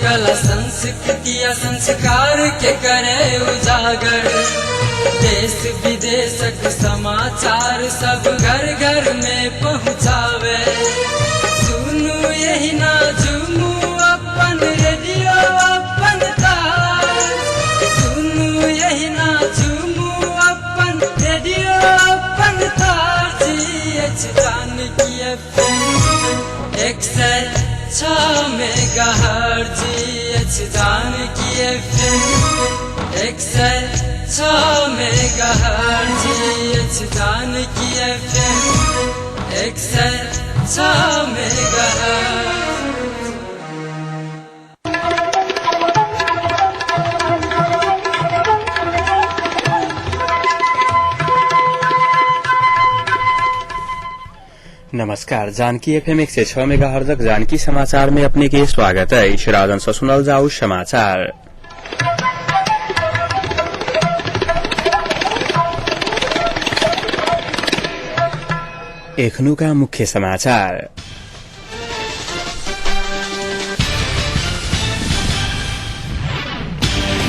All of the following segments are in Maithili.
कला संस्कृति आ संस्कार के करे उजागर। देश विदेशक समाचार सब घर घर में पहुँचावे। सुनू यही ना झूमू अपन रेडियो अपन तार। सुनू यही ना झूमू अपन रेडियो अपन तार। G H Janaki FM 106 megahertz. H Janaki FM 106 megahertz. H Janaki FM 106 megahertz. नमस्कार, जानकी एफएम 106 मेगाहर्जक जानकी समाचार में अपने के स्वागत है। राजन से सुनल जाऊ समाचार। एखनुका मुख्य समाचार।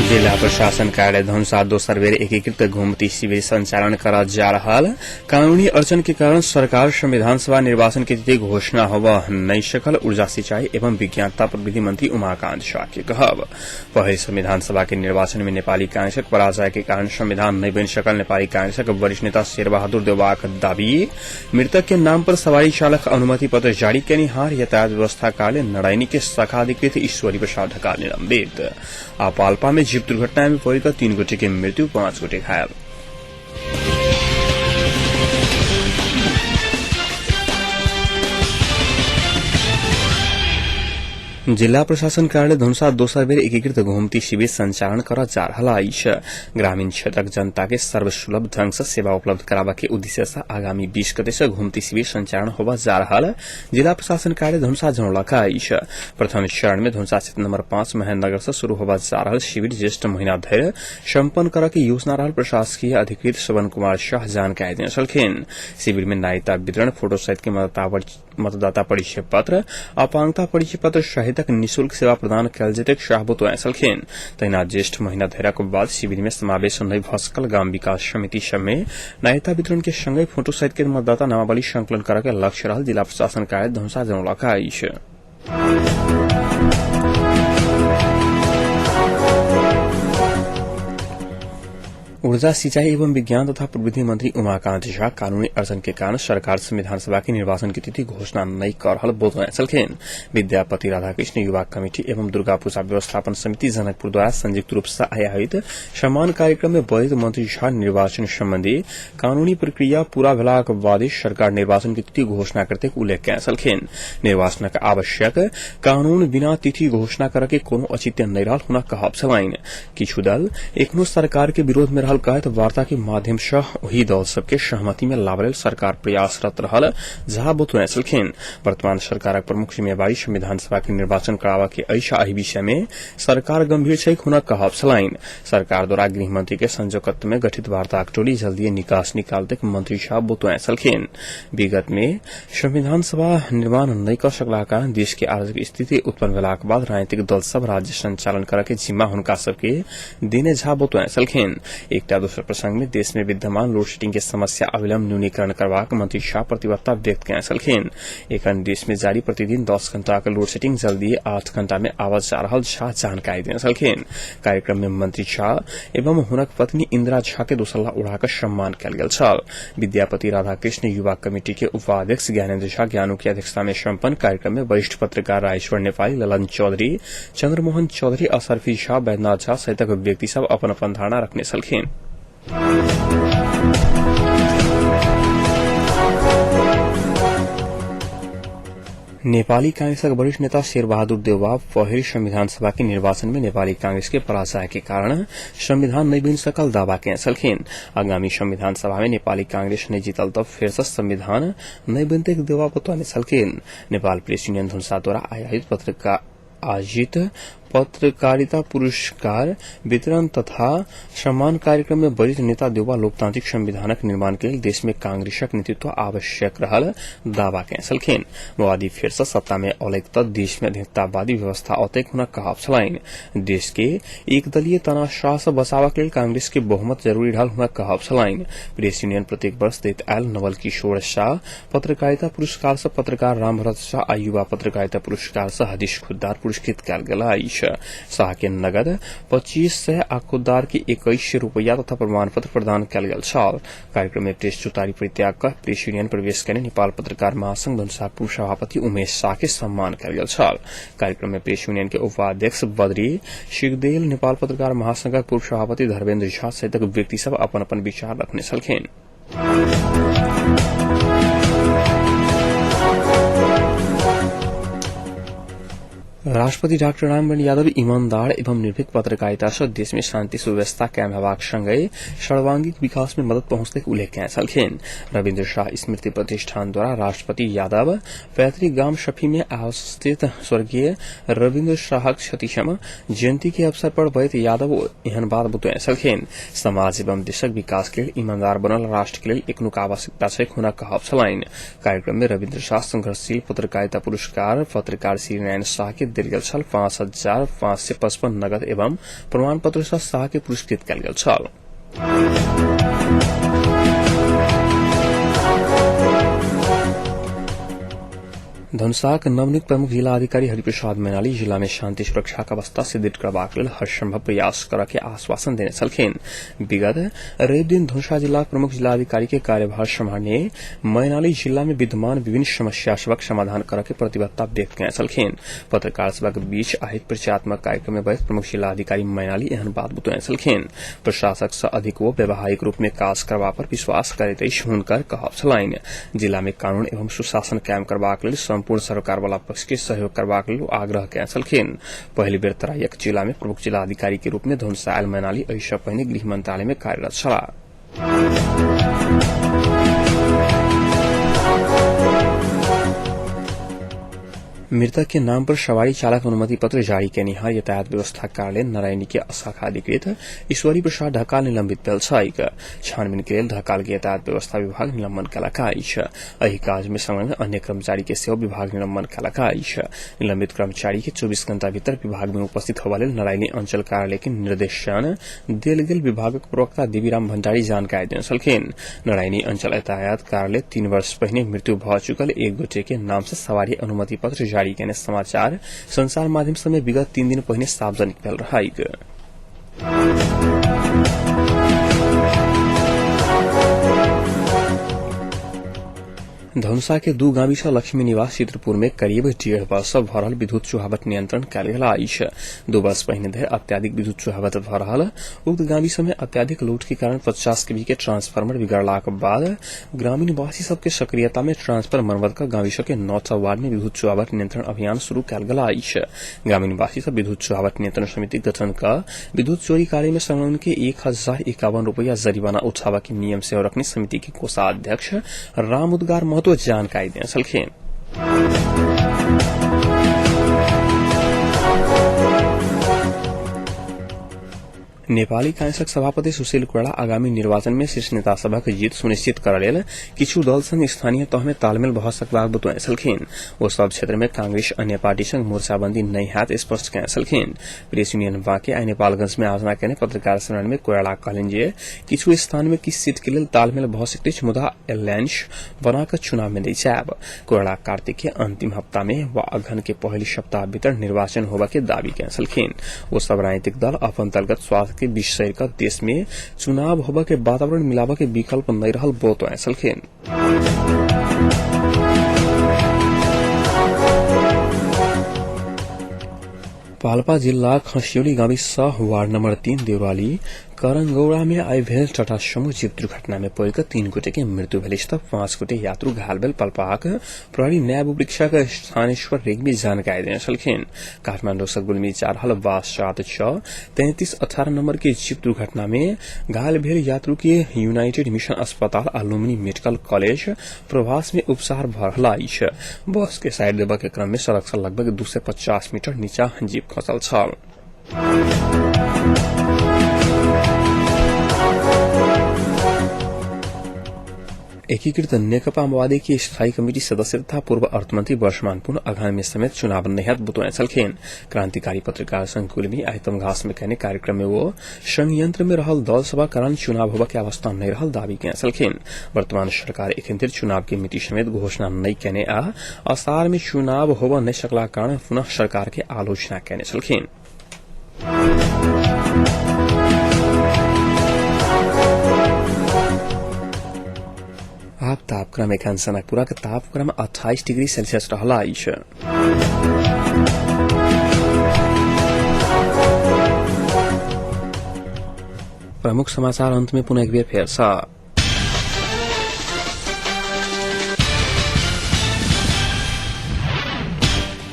जिला प्रशासन कार्यालय धनुषा दोसर बेर एकीकृत घुमती शिविर संचालन करल जा रहल। कानूनी अड़चन के कारण सरकार संविधान सभा निर्वाचन के तिथि घोषणा होब नहीं सकल ऊर्जा सिंचाई एवं विज्ञान तथा प्रविधि मंत्री उमाकांत शाह के कहब। पहले संविधान सभा के निर्वाचन में नेपाली कांग्रेसक पराजय के कारण संविधान नहीं बन सकल नेपाली कांग्रेसक वरिष्ठ नेता शेरबहादुर देउवाक दावी। मृतक के नाम पर सवारी चालक अनुमति पत्र जारी केनिहार यातायात व्यवस्था कार्यालय नारायणी के शाखा अधिकृत ईश्वरी प्रसाद ढकाल निलंबित। आ पाल्पा में जीप दुर्घटना में पड़िकऽ 3 गोटे के मृत्यु, 5 गोटे घायल। जिला प्रशासन कार्यालय धनुषा दोसर बेर एकीकृत घुमती शिविर संचालन करऽ जा रहल अछि। ग्रामीण क्षेत्रक जनता के सर्वसुलभ ढंग से सेवा उपलब्ध कराबऽ के उद्देश्य से आगामी 20 गते से घुमती शिविर संचालन होबऽ जा रहल जिला प्रशासन कार्यालय धनुषा जनौलक अछि। प्रथम चरण में धनुषा क्षेत्र नंबर 5 महेन्द्रनगर से शुरू होबऽ जा रहल शिविर ज्येष्ठ महीना धरि सम्पन्न करऽ के योजना रहल प्रशासकीय अधिकृत श्रवण कुमार शाह जानकारी देने छलखिन। शिविर में नागरिकता वितरण, फोटो सहित के मतदाता परिचय पत्र, अपांगता परिचय पत्र सहितक निशुल्क सेवा प्रदान कयल जेतैक शाह बतौने छलखिन। तहिना ज्येष्ठ महीना धरिक बाद शिविर में समावेश नहि भऽ सकल गाम विकास समिति सब में नागरिकता वितरण के संगहि फोटो सहित के मतदाता नामावली संकलन करऽ के लक्ष्य रहल जिला प्रशासन कार्यालय धनुषा जनौलक अछि। ऊर्जा सिंचाई एवं विज्ञान तथा प्रविधि मंत्री उमाकांत झा कानूनी अड़चन के कारण सरकार संविधान सभा के निर्वाचन की तिथि घोषणा नहीं कर रहल बतौने छलखिन। विद्यापति राधाकृष्ण युवा कमिटी एवं दुर्गा पूजा व्यवस्थापन समिति जनकपुर द्वारा संयुक्त रूप से आयोजित सम्मान कार्यक्रम में बजैत मंत्री झा निर्वाचन संबंधी कानूनी प्रक्रिया पूरा भेलाक बादे सरकार निर्वाचन के तिथि घोषणा करते उल्लेख कयने छलखिन। निर्वाचनक आवश्यक कानून बिना तिथि घोषणा करऽ के कोनो औचित्य नहि रहल हुनक कहब छलनि। किछु दल एखनो सरकार के विरोध में रहल कहैत वार्ता के माध्यम सँ ओहि दल सबके सहमति में लाबय लेल सरकार प्रयासरत रहल झा बतौने छलखिन। वर्तमान सरकारक प्रमुख जिम्मेवारी संविधान सभा के निर्वाचन कराबय के अछि आ एहि विषय में सरकार गंभीर छैक हुनक कहब छलनि। सरकार द्वारा गृह मंत्री के संयोजकत्व में गठित वार्ताक टोली जल्दीए निकास निकालतैक मंत्री झा बतौने छलखिन। विगत में संविधान सभा निर्माण नहि कऽ सकलाक कारण देश के आर्थिक स्थिति उत्पन्न भेलाक बाद राजनीतिक दल सब राज्य संचालन करऽ के जिम्मा हुनका सबके देने झा बतौने छलखिन। एकटा दोसर प्रसंग में देश में विद्यमान लोड शेडिंग के समस्या अविलंब न्यूनीकरण करबाक मंत्री शाह प्रतिबद्धता व्यक्त कयने छलखिन। एखन देश में जारी प्रतिदिन 10 घंटाक लोड शेडिंग जल्दीए 8 घंटा में आबऽ जा रहल झा जानकारी देने छलखिन। कार्यक्रम में मंत्री झा एवं हुनक पत्नी इंदिरा झा के दोसल्ला ओढ़ा कऽ सम्मान कयल गेल छल। विद्यापति राधाकृष्ण युवा कमेटी के उपाध्यक्ष ज्ञानेन्द्र झा ज्ञानू की अध्यक्षता में सम्पन्न कार्यक्रम में वरिष्ठ पत्रकार राजेश्वर नेपाली, ललन चौधरी, चंद्रमोहन चौधरी, असरफी झा, बैद्यनाथ झा सहितक व्यक्ति सब अपन अपन धारणा रखने छलखिन। नेपाली कांग्रेसक वरिष्ठ नेता शेरबहादुर देउवा पहिल संविधान सभा के निर्वाचन में नेपाली कांग्रेस के पराजय के कारण संविधान नहि बनि सकल दावा केने छलखिन। आगामी संविधान सभा में नेपाली कांग्रेस नहि जीतल तऽ फेर सँ संविधान नहि बनतैक देउवा बतौने छलखिन। नेपाल प्रेस यूनियन धनुषा द्वारा आयोजित पत्रकारिता पुरस्कार वितरण तथा सम्मान कार्यक्रम में वरिष्ठ नेता देउबा लोकतांत्रिक संविधानक निर्माण के लेल देश में कांग्रेसक नेतृत्व आवश्यक रहल दावा केने छलखिन। माओवादी फेर से सत्ता में औलैक त देश में अधिकतावादी व्यवस्था औतैक हुनक कहब छलनि। देश के एकदलीय तानाशाह से बचावक लेल कांग्रेस के बहुमत जरूरी रहल हुनक कहब छलनि। प्रेस यूनियन प्रत्येक वर्ष दैत आयल नवल किशोर शाह पत्रकारिता पुरस्कार से पत्रकार रामभरत शाह आ युवा पत्रकारिता पुरस्कार से हरीश खुद्दार पुरस्कृत कयल गेल अछि। शाह के नगद 2500 आ खुद्दार के 2100 रुपैया तथा प्रमाण पत्र प्रदान कयल गेल छल। कार्यक्रम में प्रेस चौतारी परित्याग क प्रेस यूनियन प्रवेश कयने नेपाल पत्रकार महासंघ धनुषाक पूर्व सभापति उमेश शाह के सम्मान कयल गेल छल। कार्यक्रम में प्रेस यूनियन के उपाध्यक्ष बद्री सिगदेल, नेपाल पत्रकार महासंघक पूर्व सभापति धर्मेन्द्र झा सहितक व्यक्ति सब अपन अपन विचार रखने छलखिन। राष्ट्रपति डाक्टर रामवरण यादव ईमानदार एवं निर्भीक पत्रकारिता सँ देश में शांति सुव्यवस्था कायम हेबाक संगहि सर्वांगीण विकास में मदद पहुंचतैक उल्लेख केने छलखिन। रविन्द्र शाह स्मृति प्रतिष्ठान द्वारा राष्ट्रपति यादव पैतृक गाम शफी में आयोजित स्वर्गीय रविन्द्र शाहक 36म जयंती के अवसर पर बैत यादव एहन बात बतौने छलखिन। समाज एवं देशक विकास के लेल ईमानदार बनल राष्ट्र के लेल एखनुक आवश्यकता छैक हुनक कहब छलनि। कार्यक्रम में रविन्द्र शाह संघर्षशील पत्रकारिता पुरस्कार पत्रकार श्री नारायण शाह के देल गेल छल। 5555 नगद एवं प्रमाण पत्र सँ शाह के पुरस्कृत कयल गेल छल। धनुषाक नवनियुक्त प्रमुख जिला अधिकारी हरिप्रसाद मैनाली जिला में शांति सुरक्षाक अवस्था सुदृढ़ करबाक लेल हर संभव प्रयास करऽ के आश्वासन देने छलखिन। विगत रवि दिन धनुषा जिलाक प्रमुख जिलाधिकारी के कार्यभार सम्हारने मैनाली जिला में विद्यमान विभिन्न समस्या सभक समाधान करऽ के प्रतिबद्धता व्यक्त केने छलखिन। पत्रकार सभक बीच आयोजित परिचयात्मक कार्यक्रम में बैठ प्रमुख जिलाधिकारी मैनाली एहन बात बतौने छलखिन। प्रशासक सँ अधिक ओ व्यावहारिक रूप में काज करबा पर विश्वास करैत अछि हुनकर कहब छलनि। जिला में कानून एवं सुशासन कायम करबाक लेल सम्पूर्ण सरकार वाला पक्ष के सहयोग करबाक लेल आग्रह केने छलखिन। पहिल बेर तराईक जिला में प्रमुख जिलाधिकारी के रूप में धनुषा आयल मैनाली एहि सँ पहिने गृह मंत्रालय में कार्यरत छलाह। मृतक के नाम पर सवारी चालक अनुमति पत्र जारी केनिहार यातायात व्यवस्था कार्यालय नारायणी के शाखा अधिकृत ईश्वरी प्रसाद ढकाल निलंबित भेल छैक। छानबीन के लेल ढकाल के यातायात व्यवस्था विभाग निलंबन केलक अछि। एहि काज में संलग्न अन्य कर्मचारी के सेहो विभाग निलंबन केलक अछि। निलंबित कर्मचारी के 24 घंटा भीतर विभाग में उपस्थित होबा लेल नारायणी अंचल कार्यालय के निर्देशन देल गेल विभागक प्रवक्ता देवीराम भंडारी जानकारी देने छलखिन। नारायणी अंचल यातायात कार्यालय 3 वर्ष पहिने मृत्यु भऽ चुकल एक गोटे के नाम से सवारी अनुमति पत्र जारी केने समाचार संचार माध्यम समेत विगत 3 दिन पहिने सार्वजनिक भेल रहैक। धनुषा के 2 गामी सँ लक्ष्मी निवास चित्रपुर में करीब 1.5 वर्ष सँ भऽ रहल विद्युत चुहावट नियंत्रण कयल गेल अछि। 2 वर्ष पहिने धरि अत्याधिक विद्युत चुहावट भऽ रहल उक्त गामी सब में अत्याधिक लोड के कारण 50 केवी के ट्रांसफार्मर बिगड़लाक बाद ग्रामीण वासी सबके सक्रियता में ट्रांसफार्मर मरम्मत क गामी सब के 9 वार्ड में विद्युत चुहावट नियंत्रण अभियान शुरू कयल गेल अछि। ग्रामीण वासी सब विद्युत चुहावट नियंत्रण समिति गठन क विद्युत चोरी कार्य में संलग्न के 1051 रुपैया जरिमाना उठाबऽ के नियम सेहो रखने समिति के कोषाध्यक्ष राम उद्गार महतो जानकारी देने छलखिन। नेपाली कांग्रेसक सभापति सुशील कोइराला आगामी निर्वाचन में शीर्ष नेता सभक जीत सुनिश्चित करऽ लेल किछु दल संग स्थानीय तह में तालमेल भऽ सकबाक बतौने छलखिन। ओ सब क्षेत्र में कांग्रेस अन्य पार्टी संग मोर्चाबंदी नहि हैत स्पष्ट केने छलखिन। प्रेस यूनियन बाँके आइ नेपालगंज में आयोजना केने पत्रकार सम्मेलन में कोइराला कहलनि जे किछु स्थान में किछु सीट के लेल तालमेल भऽ सकैत अछि, मुदा एलायंस बना कऽ चुनाव में नहि जायब। कोइराला कार्तिक के अंतिम हप्ता में वा अगहन के पहिल सप्ताह भीतर निर्वाचन होबा के दावी केने छलखिन। ओ सब राजनीतिक दल अपन दलगत स्वार्थ के बिसरि कऽ देश में चुनाव होबऽ के वातावरण मिलाबऽ के विकल्प नहि रहल बतौने छलखिन। पाल्पा जिल्ला खस्यौली गाविस वार्ड नम्बर 3 देउराली करंगौड़ा में आइ भेल टाटा समूह जीप दुर्घटना में पड़ि कऽ 3 गोटे के मृत्यु भेल अछि तऽ 5 गोटे यात्रु घायल भेल पल्पाक प्रहरी नायब उपरीक्षक स्थानेश्वर रेग्मी जानकारी देने छलखिन। काठमांडू से गुलमी जा रहल बस 7 6 33 18 नंबर के जीप दुर्घटना में घायल भेल यात्रु के यूनाइटेड मिशन अस्पताल आ लुम्बिनी मेडिकल कॉलेज प्रवास में उपचार भऽ रहल अछि। बस के साइड देबऽ के क्रम में सड़क से लगभग 250 मीटर नीचा जीप खसल छल। एकीकृत नेकपा माओवादी की स्थायी कमिटी सदस्य तथा पूर्व अर्थमंत्री वर्षमान पुन अघान में समेत चुनाव नहियात बतौने छलखिन। क्रांतिकारी पत्रकार संघ कुलमी आइ तमघास में कयने कार्यक्रम में वो संयंत्र में रहल दल सभा कारण चुनाव होबा के अवस्था नहीं रहल दावी केने छलखिन। वर्तमान सरकार एखन धरि चुनाव के मिति समेत घोषणा नहीं केने आ असार में चुनाव होबा नहीं सकला कारण पुनः सरकार के आलोचना केने छलखिन। आब तापक्रम एखन सनकपुरक तापक्रम 28 डिग्री सेल्सियस रहल अछि। प्रमुख समाचार अंत में पुनः एक बेर फेर सँ।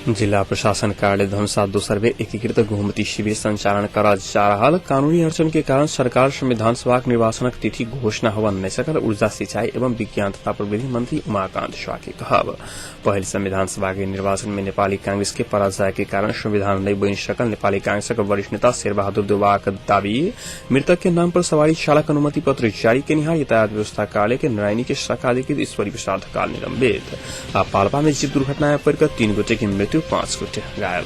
जिला प्रशासन कार्यालय धनुषा दोसर बेर एकीकृत गोमती शिविर संचालन करल जा रहल। कानूनी अड़चन के कारण सरकार संविधान सभाक निर्वाचनक तिथि घोषणा होबय नहि सकल। ऊर्जा सिंचाई एवं विज्ञान तथा प्रविधि मंत्री उमाकांत शाह के कहब। पहिल संविधान सभा के निर्वाचन में नेपाली कांग्रेस के पराजय के कारण संविधान नहीं बनि सकल। नेपाली कांग्रेसक वरिष्ठ नेता शेरबहादुर देउवाक दावी। मृतक के नाम पर सवारी चालक अनुमति पत्र जारी केनिहार यातायात व्यवस्था कार्यालय के नारायणी के शाखा अधिकृत ईश्वरी प्रसाद ढकाल निलंबित। आ पाल्पा में जीप दुर्घटना में पड़िकऽ 3 गोटे के मृत्यु, 5 गोटे घायल।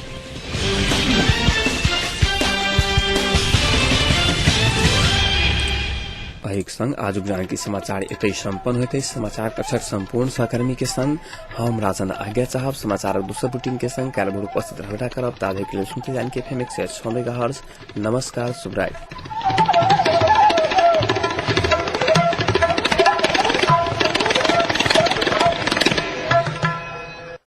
एहिक संग आजुक जानकी समाचार एतै सम्पन्न होइत अछि। समाचार कक्षक सम्पूर्ण सहकर्मी के संग हम राजन आज्ञा चाहब। समाचारक दोसर बुलेटिन के संग काल्हि भोर उपस्थित रहबे करब। ताधरि के लेल सुनते जानकी एफएम 106 मेगाहर्ट्ज। नमस्कार, शुभरात्रि।